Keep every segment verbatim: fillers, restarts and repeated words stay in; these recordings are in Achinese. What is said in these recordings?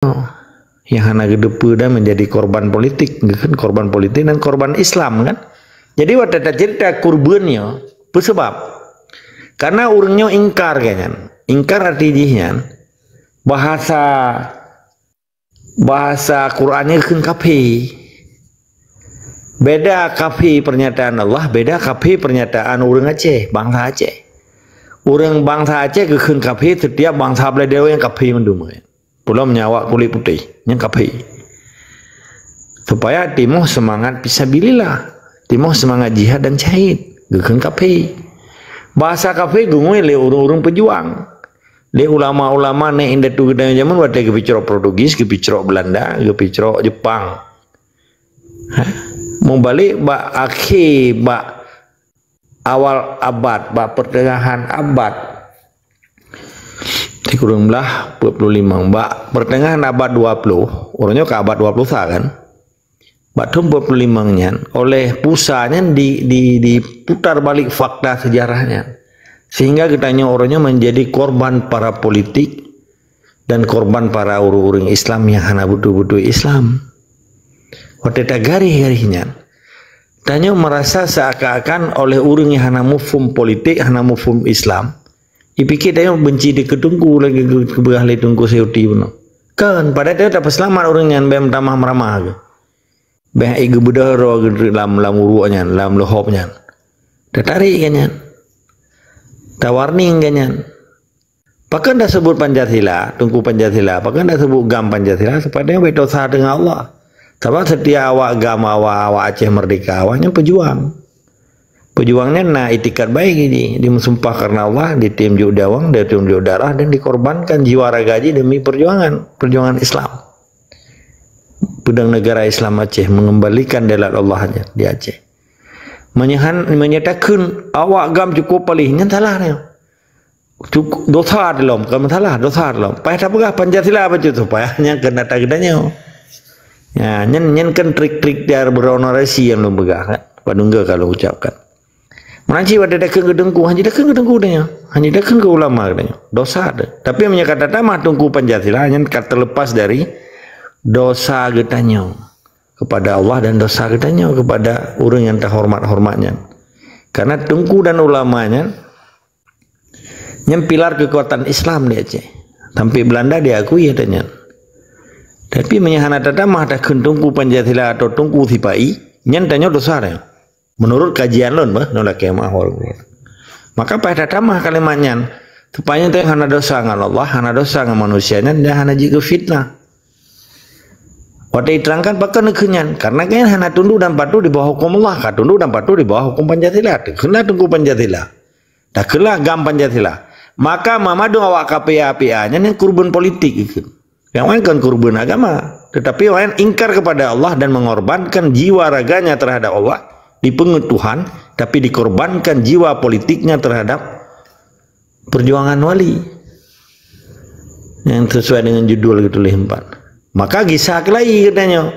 nyang hana geuteupeue dan menjadi korban politik, geukheun korban politik dan korban Islam kan. Jadi watée tacerita kurban nyoe, peue sabab? Karena ureuëng nyoe ingkar kan nyan. Ingkar arti jih nyan bahasa, bahasa Quran nyoe geukheun kafé. Beda kafé pernyataan Allah, beda kafé pernyataan ureuëng Aceh, bangsa Aceh. Ureuëng bangsa Aceh geukheun kafé, setiap bangsa beulai dewa nyang kafé mandum. Pulom nyawa kulit putih, nyang kafé. Supaya timoh semangat fisabilillah, timoh semangat jihad dan syahid, geukheun kafé. Bahasa kafé geungui lé ureuëng-ureuëng peujuang. Lé ulama-ulama nèk indatu geutanyoe jameun watée geupicrok Portugis, geupicrok Belanda, geupicrok Jepang. Ha? Mubalek bak akhé, bak awal abad, bak pertengahan abad. Sikureueng blah peuet puluh limong. Bak pertengahan abad dua puluh, uroe nyoe ka abad dua puluh sa kan? Bak thon peuet puluh limong nyan, oleh Pusa nyan di, di, diputar balik fakta sejarah nyan. Sehingga geutanyoe uroe nyoe menjadi korban para politik dan korban para ureuëng-ureuëng Islam nyang hana beutôi-beutôi Islam. Watée tagaréh-garéh nyan, tanyoe merasa seakan-akan oleh ureuëng nyang hana muphom politik, hana muphom Islam, jipike tanyoe benci dikeue teungku lagée geu-, geupeugah lé Teungku Sayuti bunoe. Kan, padahai tanyoe tapeuseulamat ureuëng nyan bèk meutamah meuramah geuh. Bèk geubeudôh droe geuh lam, lam uruek nyan, lam leuhob nyan. Tatarék geuh nyan. Tawarning geuh nyan. Pakon taseubut Pancasila, Teungku Pancasila, pakon taseubut GAM Pancasila, supaya tanyoe bèk dosa deungon Allah. Sabab setiap awak GAM, awak, awak Aceh Merdeka, awak nyan peujuang. Peujuang nyan na itikad baik jih, dimeusumpah karena Allah, ditem jok nyawöng, ditem jok darah, dan dikorbankan jiwa raga jih demi perjuangan, perjuangan Islam. Peudong negara Islam Aceh, mengembalikan daulat Allah nyan di Aceh. Meunyoe han, meunyoe takheun awak GAM cukup paléh, nyan salah nyoe. Cukup dosa dilom, bukan masalah, dosa dilom. Payah tapeugah Pancasila bacut supaya nyang keuneuk tapeugah geutanyoe. Ya, nyan, nyan kan trik-trik dari birokrasi nyang lôn peugah kan. Padungga kalau ucapkan. Meunyo cit watée takheun keu teungku, hana takheun keu teungku geutanyoe. Hana takheun keu ulama geutanyoe. Dosa teuh. Tapi meunyoe ka tatamah teungku Pancasila, nyan ka terlepas dari dosa geutanyoe kepada Allah dan dosa geutanyoe kepada ureuëng nyang tahoreumat-horeumat nyan. Karena teungku dan ulama nyan, nyan pilar keukuatan Islam di Aceh. Sampai Belanda diakui ata nyan. Tapi meunyoe hana tatamah takheun teungku Pancasila atau teungku sipa-i, nyan tanyoe dosa nyan. Menurut kajian lôn bah, nyoe lakée meu'ah. Maka payah tatamah kalimat nyan, supaya tanyoe hana dosa ngon Allah, hana dosa ngon manusia nyan, dan hana jeuet keu fitnah. Watée iterangkan pakon neukheun nyan, karena nyan hana tunduk dan patuh di bawah hukum Allah, ka tunduk dan patuh di bawah hukum Pancasila. Takheunlah teungku Pancasila. Takheunlah GAM Pancasila. Maka mamandum awak K P A P A nyan, nyan kurban politik geukheun. Nyang laén kon kurban agama, tetapi laén ingkar kepada Allah dan mengorbankan jiwa raganya terhadap Allah, dipeungeut Tuhan, tapi dikorbankan jiwa politiknya terhadap perjuangan wali. Nyang sesuai dengan judul geutuléh empat. Maka gisa keulai geutanyoe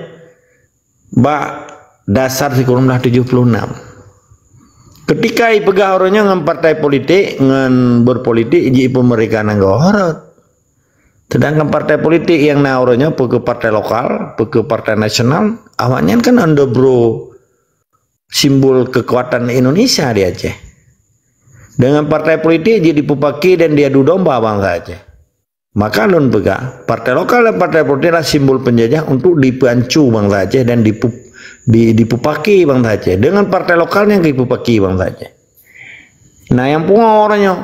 bak dasar sikureueng blah tujoh puluh enam. Ketika ipeugah uroe nyoe ngon partai politik, ngon berpolitik, jih pun mereka nanggroe rhot. Sedangkan partai politik nyang na uroe nyoe, peu keuh partai lokal, peu keuh partai nasional, awaknyan kan on the bro simbol kekuatan Indonesia di Aceh. Dengan partai politik jih dipupaki dan diadu domba bangsa Aceh. Maka lôn peugah, partai lokal dan partai politik adalah simbol penjajah untuk dipeuancu bangsa Aceh dan dipu-, di-, dipupaki bangsa Aceh. Dengan partai lokal nyang dipupaki bangsa Aceh. Nah, nyang pungo uroe nyoe.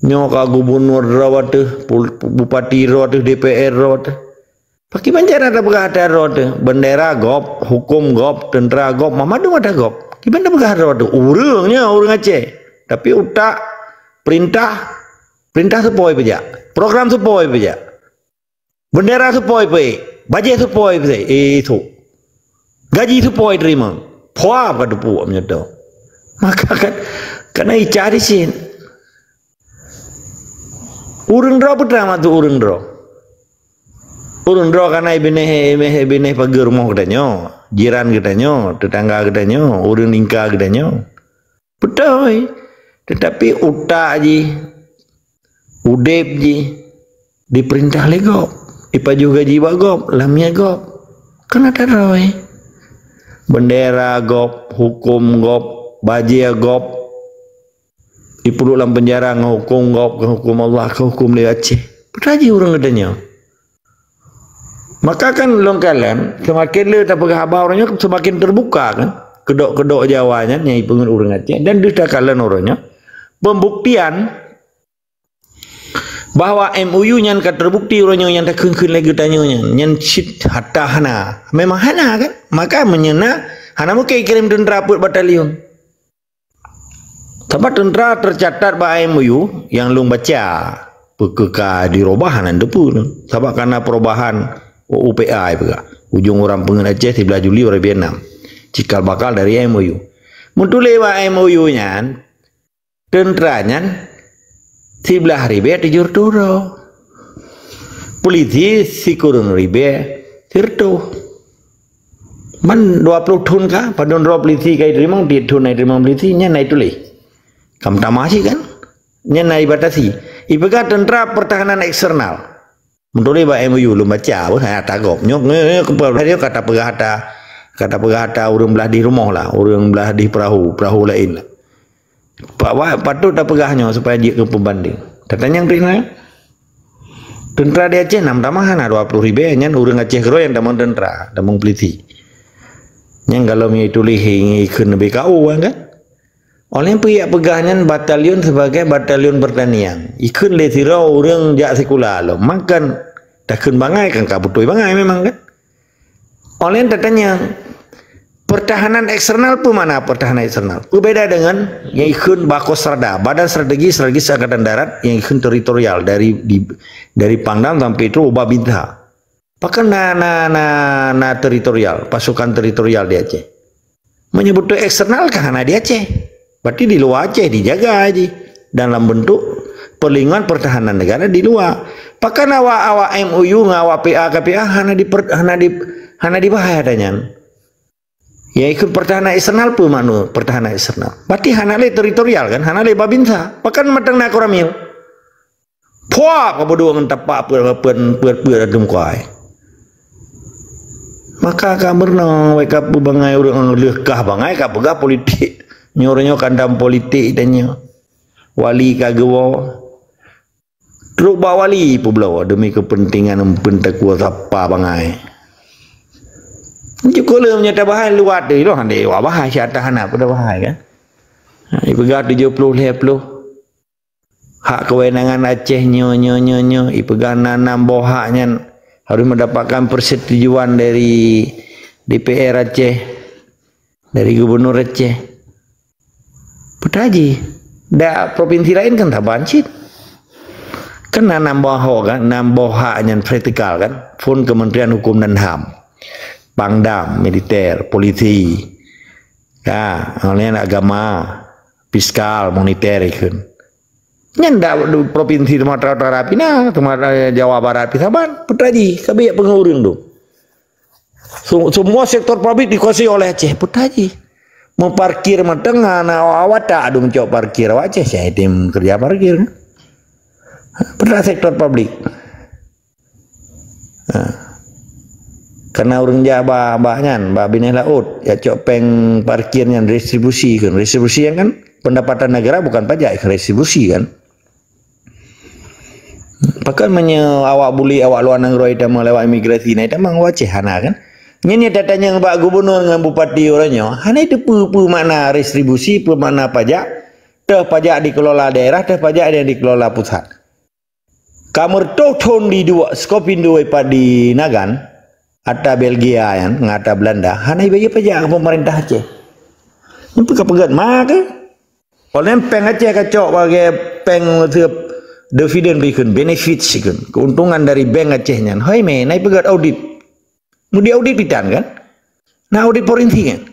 Nyoe ka gubunur droe teuh, pul-, bupati droe teuh, D P R droe teuh. Pakriban cara tapeugah ata droe teuh, bendera gob, hukum gob, tentera gob, mamandum ata gob. Kiban tapeugah droe teuh, ureuëng nyoe ureuëng Aceh. Tapi utak, perintah, perintah seupoi peujak. Program seupoi peujak. Bendera seupoi peuék, bajée seupoi peuék, eh, itu. Gaji seupoi terima. Puah ka teupeu meunyoe. Maka kan, kana icah di sien. Ureuëng droe peue teuma tu ureuëng droe. Ureuëng droe kana binéh, binéh, binéh pageue rumoh geutanyoe, jiran geutanyoe, tetangga geutanyoe, ureuëng lingka geutanyoe. Beutôi. Tetapi utak jih, udeb jih, diperintah lé gob. Ipajoh gaji bak gob, lamiet gob. Kan ata roi. Bendera gob, huköm gob, bajée gob. Ipeuduek lam peunjara ngon huköm gob, ngon huköm Allah, ngon huköm lé Aceh. Peue tajih ureuëng geutanyoe. Maka kan lôn kalon, seumaken le tapeugah haba uroe nyoe, seumaken teubuka kan. Keudok-keudok Jawa nyan nyang ipeungeut ureuëng Aceh. Dan deuh takalon uroe nyoe, pembuktian bahwa M O U nyan ka teubukti uroe nyoe nyang takheun-kheun lé geutanyoe nyan, nyan cit hata hana. Memang hana kan? Maka meunyoe na, hana mungken kirém teuntra peuet batalion. Sabab teuntra teucatat bak M O U nyang lôn baca, peu kheueh ka dirubah hana teupeu. Sabab kana perubahan U P A peugah. Ujong urang peungeut Aceh siblaih Juli dua ribu enam. Cikal bakal dari M O U. Meutuléh bak M O U nyan, teuntra nyan siblaih ribée tujoh reutôh droe. Polisi sikureueng ribée sireutôh. Man dua ploh thon ka, padum droe polisi ka iteurimong, tiep thon na iteurimong polisi, nyan na ituléh. Ka meutamah cit kan? Nyan na ibatasi. Ipeugah teuntra pertahanan eksternal. Meutuléh bak M O U lôn baca, beuh, hana tagob. Nyoe, nyoe, nyoe, keupeue, nyoe ka tapeugah ata, ka tapeugah ata ureuëng blaih di rumoh lah, ureuëng blaih di peurahô, peurahô laén lah. Pa-, wa-, patut tapeugah nyoe supaya jeuet keu peubandeng. Tatanyong teuk na, teuntra di Aceh na meutamah hana dua ploh ribée, nyan ureuëng Aceh keudroe nyang tamong teuntra, tamong polisi. Nyan gohlom nyang ituléh ngon ikheun B K O kan? Oleh peue jak peugah nyan batalion sebagai batalion pertanian. Ikheun lé sidroe ureuëng jak sikula lom. Makan takheun bangai kan ka beutôi bangai memang kan? Oleh tatanyong, pertahanan eksternal peue makna pertahanan eksternal? Beubeda dengan nyang ikheun Bakosrada, Badan Strategi Strategis Angkatan Darat nyang ikheun teritorial dari di, dari Pangdam sampai trok u Babinsa. Pakon na, na, na, na teritorial, pasukan teritorial di Aceh? Meunyoe beutôi eksternal kan hana di Aceh. Berarti di luwa Aceh dijaga jih. Dalam bentuk perlindungan pertahanan negara di luwa. Pakon awak-awak M O U ngon awak P A K P A hana di, hana di, hana dibahas ata nyan? Ya, ikheun pertahanan eksternal peue makna pertahanan eksternal? Berarti hana lé teritorial kan? Hana lé Babinsa. Pakon mantong na Koramil? Puak ka beudôh ngon tapak peuet, peuet, peuet, peuet ateueh muka ai. Maka ka meurunoe wai ka peubangai ureuëng leueh kah bangai ka peugah politik. Nyoe ureuëng nyoe kandam politik dan nyoe. Wali ka geuwoe. Trok bak wali peubloe demi kepentingan eumpeuen takue sapa bangai. Jukuk leuh meunyoe tabahai luwat teuh, iloh handai wabahai siat hana peue tabahai kan. Ha, ipeugah tujoh ploh lhée ploh. Hak keuwenangan Aceh nyoe, nyoe, nyoe, nyoe, ipeugah na nam boh hak nyan harus mendapatkan persetujuan dari D P R Aceh, dari gubernur Aceh. Peue tajih, dak provinsi laén kan saban cit. Kan na nam boh hak kan, nam boh hak nyan vertikal kan, phon Kementerian Hukum dan HAM, Pangdam, militer, polisi, ya, laén agama, fiskal, moneter ikheun. Nyan dak provinsi Sumatera Utara pih na, Sumatera Jawa Barat pih saban, peue tajih, ka biet peungureueng tu. Su-, semua sektor publik dikuasai oleh Aceh, peue tajih. Meuparkir mantong hana awak-awak tak adu mencok parkir awak Aceh, siat tem kerja parkir. Peue tajih sektor publik. Ha. Karena ureuëng jak bak, bak nyan, bak binéh laôt, jak cok péng parkir nyan distribusi kan. Distribusi nyan kan pendapatan negara bukan pajak, retribusi kan. Pakon meunyoe awak bulek, awak luwa nanggroe itamong lewat imigrasi, na itamong u Aceh hana kan? Nyan nyang tatanyong bak gubernur ngon bupati uroe nyoe, hana teupeue peue makna retribusi, peue makna pajak, toh pajak dikelola daerah, toh pajak nyang dikelola pusat. Ka meureutoh thon di duek Scopindo ipat di Nagan, ata Belgia nyan, ngon ata Belanda, hana ibayeue pajak keu pemerintah Aceh. Nyan peue ka peugét ma keuh? Oleh péng Aceh ka cok lagée péng seup dividen dikheun, benefit dikheun, keuntungan dari bank Aceh nyan. Hoi mé, na ipeugét audit. Mudi audit pitan kan? Na audit forensik kan?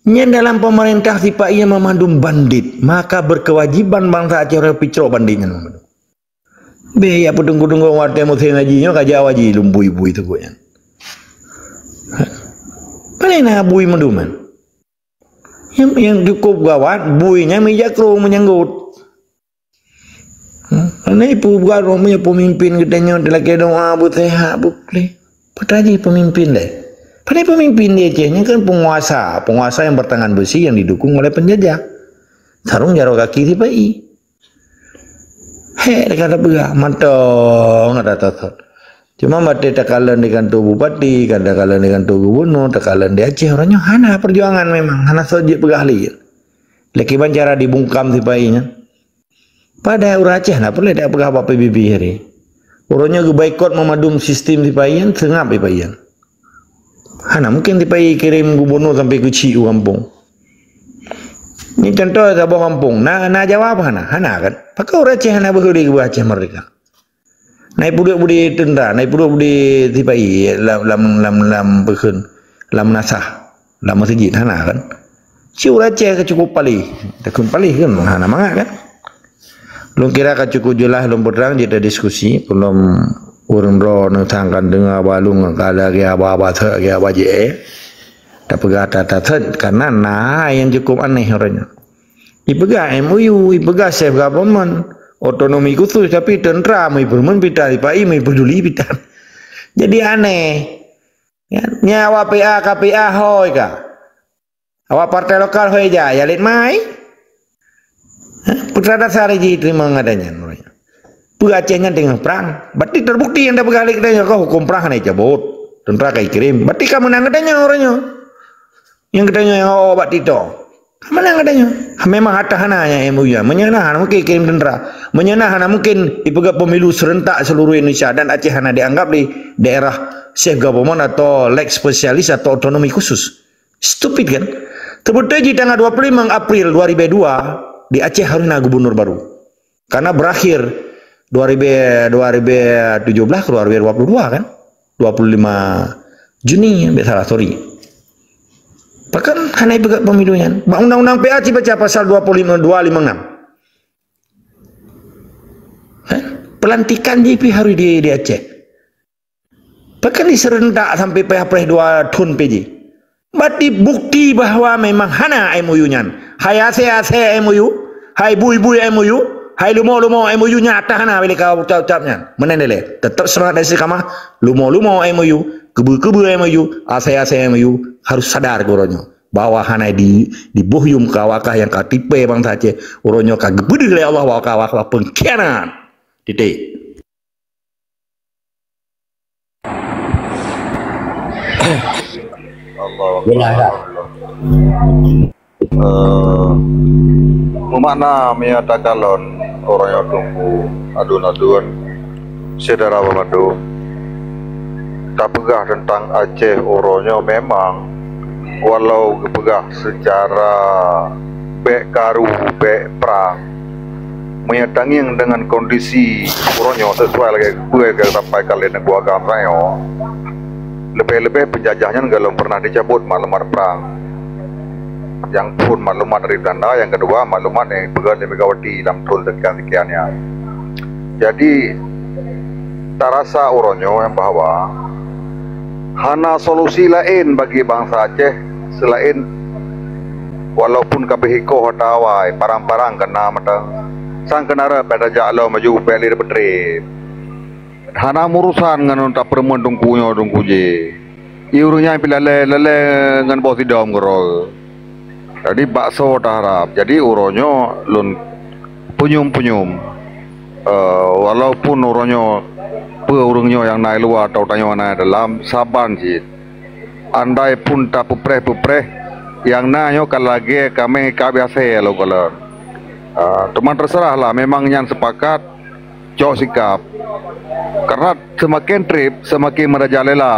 Nyan dalam pemerintah sipak ié meumandum bandit, maka berkewajiban bansa Aceh raya picrok bandit nyan meumandum. Beh, ya peudunggu-dunggu watée musém haji nyoe ka jak haji lom bui-bui teuk nyan. Paléng na bui mandum nyan. Nyang, nyang cukup gawat, bui nyan meujakro meunyanggot. Hana ipeugah droe meunyoe peumimpin geutanyoe talakée doa beuseuhat, beupleh. Peue tajih peumimpin deh? Pane peumimpin di Aceh nyan kan penguasa, penguasa yang bertangan besi yang didukung oleh penjajah. Sarong jaroe gaki sipa-i. Hék ka tapeugah, mantong ka tatot. Cuma watée takalon di kantô bupati, ka takalon di kantô gubunur, takalon di Aceh, uroe nyoe hana perjuangan memang, hana sot jeuet peugah lé. Lé kiban cara dibungkam sipa-i nyan. Padahai ureuëng Aceh na peureulée tapeugah bak P B B hari. Uroe nyoe geubaikot meumandum sistem sipa-i nyan, seungab sipa-i nyan. Hana mungkin sipa-i kirém gubunur sampai keuchik u gampông. Ni contoh saboh gampông, na, na Jawa apa hana? Hana kan? Pakon ureuëng Aceh hana beuhuri keu Aceh merdeka? Na ipuduek budi teuntra, na ipuduek budi sipa-i lam, lam, lam, lam peukheun, lam meunasah, lam meuseujid, hana kan? Ci ureuëng Aceh ka cukup paléh, takheun paléh kan, hana mangat kan? Lôn kira ka cukup jeulaih lôn peutrang jeuet diskusi, peulom ureuëng droeneuh sangkan deungoe balung ka lagée haba-haba thot, lagée haba jih, eh. Tapeugah that-that thot, karena na nyang cukup aneh uroe nyoe. Ipeugah M O U, ipeugah self government, otonomi khusus, tapi teuntra meuipeureumeun pita, sipa-i meuipeduli pita. Jadi aneh. Ya, nyan awak P A ka P A hôi ka. Awak partai lokal hôi ja, ya lét mai. Hah? Peue dasar jiteurimong geutanyoe uroe nyoe? Peue Aceh nyan teungoh prang? Berarti terbukti nyang tapeugah lé geutanyoe ka huköm prang hana icabot. Teuntra ka ikirém. Berarti ka meunang geutanyoe uroe nyoe. Nyang geutanyoe nyang awak bak TikTok. Ka meunang geutanyoe. Memang harta hana nyang M O U. Meunyoe na hana mungkin ikirém teuntra. Meunyoe na hana mungkin ipeugah pemilu serentak seluruh Indonesia dan Aceh hana dianggap di daerah self government atau lex specialis atau otonomi khusus. Stupid kan? Teubeutôi jih tanggal dua puluh lima April dua ribu dua di Aceh harus na gubunur baru. Karena berakhir dua ribu, dua ribu tujuh belas ke dua ribu dua puluh dua kan? dua puluh lima Juni, biasalah, sorry. Bahkan hana ipeugah pemilu nyan. Bak undang-undang P A cit baca pasal dua puluh lima, dua lima enam. Eh? Pelantikan jih pih harus di, di Aceh. Bahkan diserentak sampai payah preh dua thon P J. Berarti bukti bahwa memang hana M O U nyan. Hai asée-asée M O U, hai bui-bui M O U, hai lumo-lumo M O U nyan ata hana bila ka ucap-ucap nyan. Meunan dilée. Tetap semangat dan istiqamah. Lumo-lumo M O U, keubeu-keubeu M O U, asée-asée M O U harus sadar geuronyoe bahwa hana di, diboh yum keu awakah nyang ka tipée bansa Aceh. Uroe nyoe ka geupeudeuh lé Allah bahwa awakah pengkhianat. Titik. Allahu Akbar. Jelas tak? Eh, meumakna meunyoe takalon uroe nyoe teungku aduen-aduen syedara banmandum, tapeugah teuntang Aceh uroe nyoe memang walau geupeugah seucara bék karu, bék prang, meunyoe tangieng deungon kondisi uroe nyoe sesuai lagée peue nyang sampaikan lé Teungku Agam nyoe, leubeh-leubeh peunjajah nyan golom pernah jicabut maklumat prang. Nyang phon maklumat dari Belanda, nyang keudua maklumat nyang peugah lé Megawati lam thon sekian-sekian nyan. Jadi, tarasa uroe nyoe bahwa hana solusi laén bagi bansa Aceh seulaén walaupun ka beuhikoh ata awai, parang-parang keu na mantong. Sang keunareuk bék tajak lom laju bék lé peutrép. Hana meurusan ngon tapeureumeun teungku nyoe teungku jéh. Ie ureuëng nyan pih lalée, lalée ngon boh sidom keudroe. Jadi baksoe taharab. Jadi uroe nyoe lôn peunyum-peunyum. Eh, walaupun uroe nyoe peue ureuëng nyoe nyang na i luwa atau tanyoe na i dalam, saban cit. Andai pun tapeupreh-peupreh, nyang na nyoe ka lagée kaméng ka biasa lôn kalon. Ah, teuma terserahlah, memang nyan sepakat, cok sikap. Karena seumaken trép, seumaken meurajalela.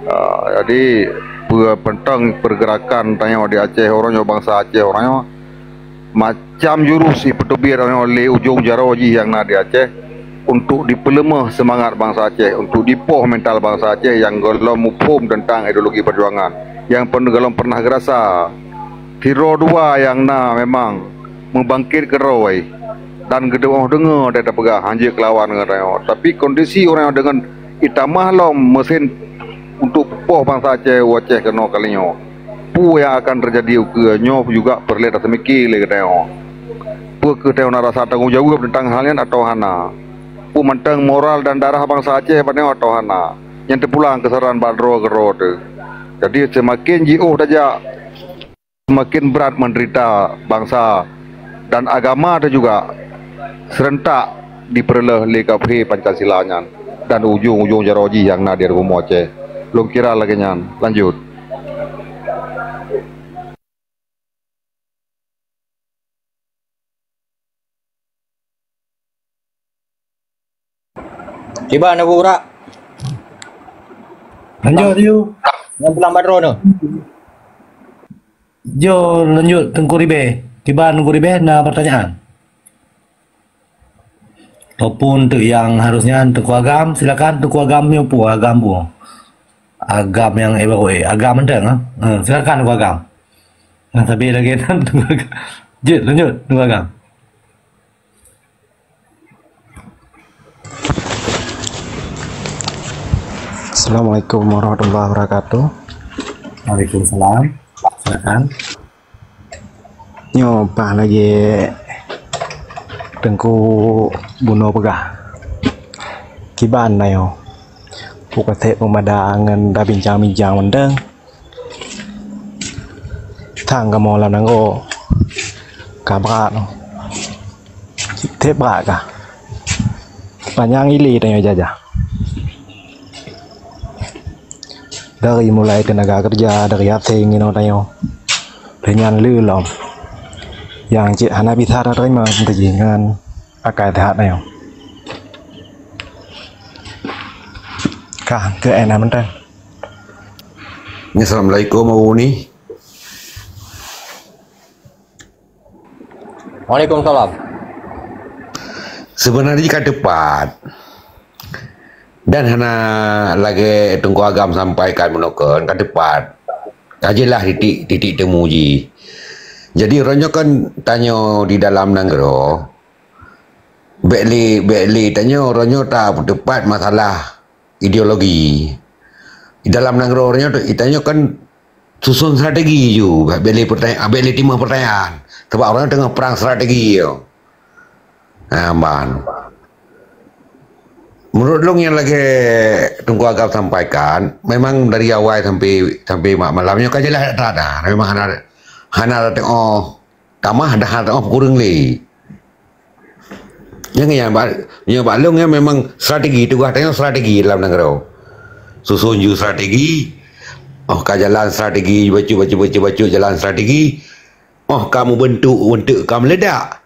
Ah, jadi, peue peunténg pergerakan tanyoe di Aceh uroe nyoe, bansa Aceh uroe nyoe, macam jurus jipeuteubiet uroe nyoe lé ujong jaroe jih nyang na di Aceh untuk dipeuleumeh seumangat bansa Aceh, untuk dipoh mental bansa Aceh nyang golom muphom teuntang ideologi peujuangan nyang pen-, golom pernah geurasa. Sidroe dua nyang na memang meubangkét keudroe dan geudeungoh deungoe dan tapeugah hanjeuet keulawan ngon tanyoe. Tapi kondisi uroe nyoe deungon itamah lom meusen untuk peupoh bansa Aceh u Aceh keunoe kali nyoe. Peue nyang akan teujadi ukeue nyoe juga peureulée taseumiké lé geutanyoe. Peu kheueh tanyoe na rasa tanggong jaweueb teuntang hal nyan atawa hana? Peu mantong moral dan darah bansa Aceh bak tanyoe atawa hana? Nyan teupulang keusaran bak droe keudroe teuh. Jadi, seumaken jiôh tajak, seumaken brat meudeurita bansa dan agama teuh juga seurentak dipeureuloh lé kafé Pancasila nyan dan ujong-ujong jaroe jih nyang na di rumoh Aceh. Lôn kira lagée nyan. Lanjut. Kiban Abu Urak? Lanjut, Yu. Nyang pulang bak droeneuh. Jo, lanjut, Teungku Ribée. Kiban Teungku Ribée na pertanyaan? Ataupun untuk yang harusnya Teungku Agam, silakan Teungku Agam nyoe peue, Agam peue. Agam nyang eh, baru eh, Agam mantong, ha? Ha, silakan Teungku Agam. Nah, tapi lagi Teungku Agam. Jeuet, lanjut, Teungku Agam. Assalamualaikum warahmatullahi wabarakatuh. Waalaikumsalam. Silakan. Nyoe bah lagée Teungku bunoe peugah. Kiban na nyoe? Peue ka sép peumada ngon da bincang-bincang mantong. Thang kamoe lam nanggroe ka brat nyoe. Sép brat ka. Panyang ilée tanyoe jajah. Dari mulai teunaga keureuja, dari asing inoe tanyoe. Lheueh nyan le lom nyang cit hana bisa tateurimong teuh jih ngon akai that tanyoe. Ka keu ena mantong. Assalamualaikum, Abu Uni. Waalaikumsalam. Sebenarnya ka teupat. Dan hana lagée Teungku Agam sampaikan meunokon ka teupat. Ka jeulaih titik-titik temu jih. Jadi, uroe nyoe kan tanyoe di dalam nanggroe, bék lé, bék lé tanyoe uroe nyoe ta teupat masalah ideologi. Di dalam nanggroe uroe nyoe, tanyoe kan susun strategi ju, bék lé pertanya-, bék lé timbul pertanyaan. Sabab uroe nyoe teungoh perang strategi nyoe. Ha, ban. Menurut lôn nyang lagée Teungku Agam sampaikan, memang dari awai sampai, sampai mak malam nyoe ka jeulaih that-that dah. Memang hana, hana teuoh tamah dah, hana teuoh kureueng lé. Nyang nyan bak, nyoe bak lôn nyan memang strategi, tugaih tanyoe strategi dalam nanggroe. Susun ju strategi, oh ka jalan strategi, bacut, bacut, bacut, bacut jalan strategi, oh ka meubeuntuk, beuntuk ka meuledak.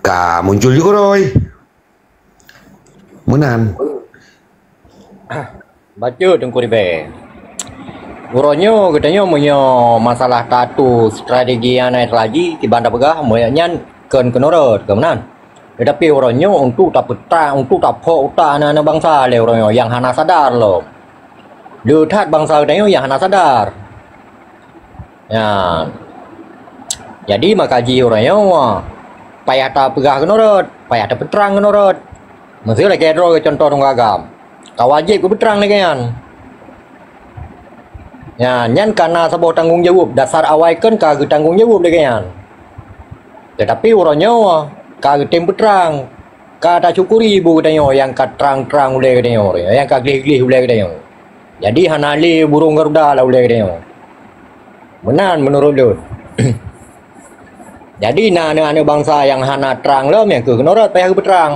Ka muncul ju keurôi. Meunan. Bacut Teungku Ribée. Uroe nyoe geutanyoe meunyoe masalah tatu strategi nyang na lagi kiban tapeugah, meunyoe nyan kon keunoe rot, kon meunan. Teutapi uroe nyoe untuk tapeutrang, untuk taphok utak aneuk-aneuk bansa lé uroe nyoe nyang hana sadar lom. Le that bansa geutanyoe nyang hana sadar. Nyan. Jadi maka jih uroe nyoe payah tapeugah keunoe rot, payah tapeutrang keunoe rot. Meuseu lagée droe contoh Teungku Agam. Ka wajéb geupeutrang lagée nyan. Nyan, nyan ka na saboh tanggong jaweueb, dasar awai kon ka geutanggong jaweueb lagée nyan. Teutapi uroe nyoe ka geutem peutrang, ka tasyukuri bu geutanyoe nyang ka trang-trang ulée geutanyoe, nyang ka gleh-gleh ulée geutanyoe. Jadi hana lé burông garuda lam ulée geutanyoe. Meunan meunurot lôn. Jadi na aneuk-aneuk bansa nyang hana trang lom nyang keuh keunoe rot payah geupeutrang.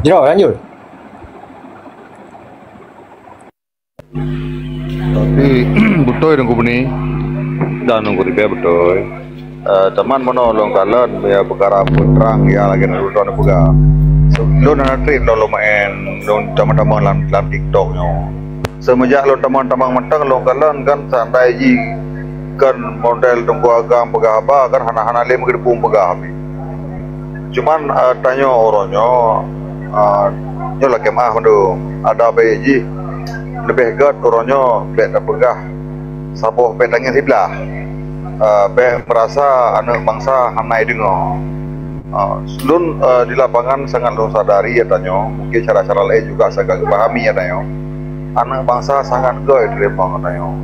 Jroh lanjut. Tapi beutôi Teungku Beni dan Teungku Ribée beutôi. Eh, teuma meunoe lôn kalon ya peukara peutrang ya lagée na lôn peugah. Lôn hana treb lôn lumayan lôn tamong-tamong lam, lam TikTok nyoe. Semenjak lôn tamong-tamong mantong lôn kalon kan seundai jih kan model Teungku Agam peugah haba kan hana-hana lé meugeudeupeue peugah pih. Cuman, eh, tanyoe uroe nyoe, eh, nyoe lakée meu'ah mandum. Ada baik jih leubeh gét uroe nyoe bék tapeugah saboh péng tangieng siblah. Eh, bék meurasa aneuk bansa hana jideungoe. Ah, lôn, eh, di lapangan sangat lôn sadari, ya, tanyoe. Mungkin cara-cara laén juga sangat geupahami, ya, tanyoe. Aneuk bansa sangat göt teurimong, ya, tanyoe.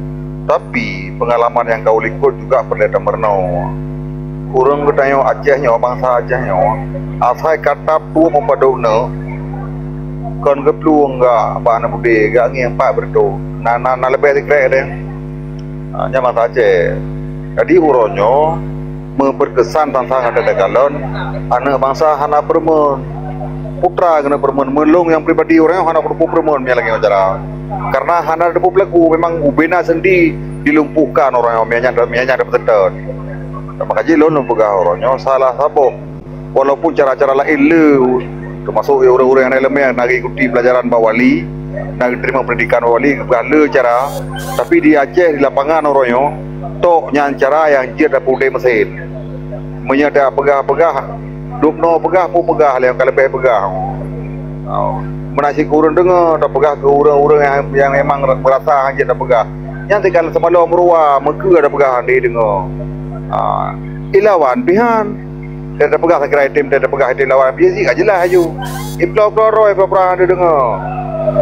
Tapi, peungalaman nyang ka ulikot juga peureulèe tameurunoe. Ureueng geutanyoe Aceh nyoe, bansa Aceh nyoe, asai ka tap tuek meupadub neuk, kon geuplueng gak bak aneuk beudé, gak ngieng pat beureutoh. Na, na, na leubeh sikrek deh. Ah, nyan bansa Aceh. Jadi, uroe nyoe, meubeureukesan sang-sang ateueh takalon, aneuk bansa hana peureumeun. Putra keuneuk peureumeun, meulôn nyang pribadi ureueng nyoe hana kuteupeu peureumeun meunyo lagèe nyoe cara. Karena hana teupeu peulaku, memang ubena seundi dilumpuhkan ureueng nyoe, meunyo nyan, meunyo nyan teupeuseutôt. Maka jih lôn, lôn peugah uroe nyoe salah saboh. Walaupun cara-cara laén le, teumasok ureueng-ureueng nyang na ileumèe na geuikuti peulajaran bak wali, na geuteurimong peundidikan bak wali, geupeugah le cara, tapi di Aceh, di lapangan uroe nyoe, tok nyan cara nyang jeuet tapeuudép meusén. Meunyoe tapeugah-peugah, dubnoe peugah, peue peugah lé nyang ka leubeh peugah. Oh. Meunan cit keu ureueng deungoe, tapeugah keu ureueng-ureueng nyang, nyang memang meurasa hana jeuet tapeugah. Nyan tinggai seumalom rua, meukeue tapeugah hana jideungoe. Ah, ilawan pihan. Teupeugah sakira item, teupeugah item lawan, biasa ka jeulaih laju. Iplo-plo roh, iplo-plo hana deungoe.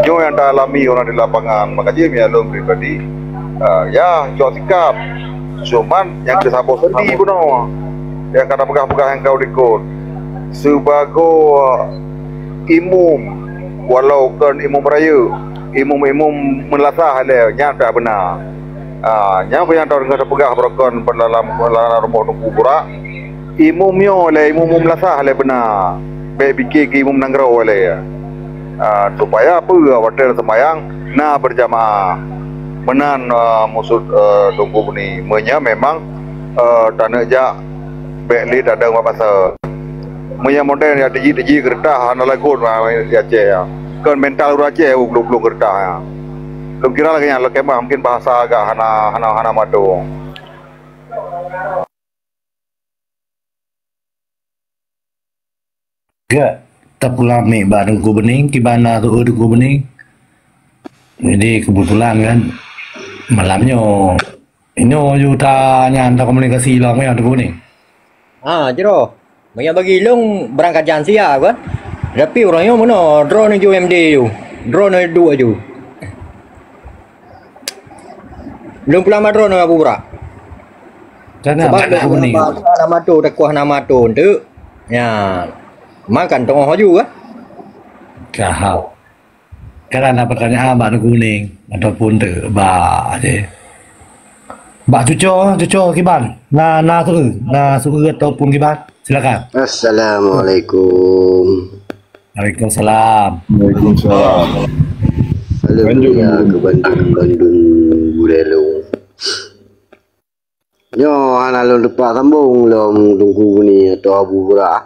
Nyoe nyang taalami ureueng di lapangan, maka jih meunyo lôn pribadi, ah, ya, cok sikap. Cuman nyang keu saboh seundi bunoe. Nyang ka tapeugah-peugah nyang ka ulikot. Sibagoe imum, walau kon imum rayeuk, imum-imum meulasah lé, nyan pih beuna. Ah, nyan pih nyang tadeungoe tapeugah beurokon lam, lam rumoh Teungku Burak. Imum nyoe lé, imum-imum lasah lé beuna. Bèk pike keu imum nanggroe lé. Ah, supaya peue? Watèe seumayang na beurjamaah. Meunan, ah, maksud, eh, Teungku Buni. Meunyo memang, eh, taneuk jak, bèk lé tadong bak pasè. Meunyo model nyang tiji-tiji geureutah hana lagot, ah, di Aceh, ah. Kon mental ureueng Aceh, uh, glong-glong geureutah, ah. Lôn kira lagèe nyan, lôn keumah mungkin bahasa agak hana, hana, hana mantong. Gèt, tapeulamiek bak Teungku Beuning, kiban na teu'oh Teungku Beuning. Jadi, keubeutulan kan, malam nyoe, inoe ju ta nyan takomunikasi lom ya Teungku Beuning. Ha, jroh. Meunyo bagi lôn beurangkat jan sia kan. Tapi uroe nyoe meunoe, droeneuh ju M D ju. Droeneuh duek ju. Lôn pulang bak droeneuh Abu Burak. Kana sabab bak lôn Teungku Beuning. Hana mato, takuah hana mato enteuk. Nyan. Makan teungoh laju kan. Ka hau. Kan na peutanyaan bak Teungku Beuning ataupun te-, bak, bak cuco, cuco kiban? Na, na seu'eue, na seu'eue ataupun kiban? Silakan. Assalamualaikum. Waalaikumsalam. Waalaikumsalam. Halo, Bandung, ya, Bandung. Ke Bandung, Bandung, Gurelong. Nyoe hana lôn teupah sambong lom Teungku Beuning atau Abu Burak.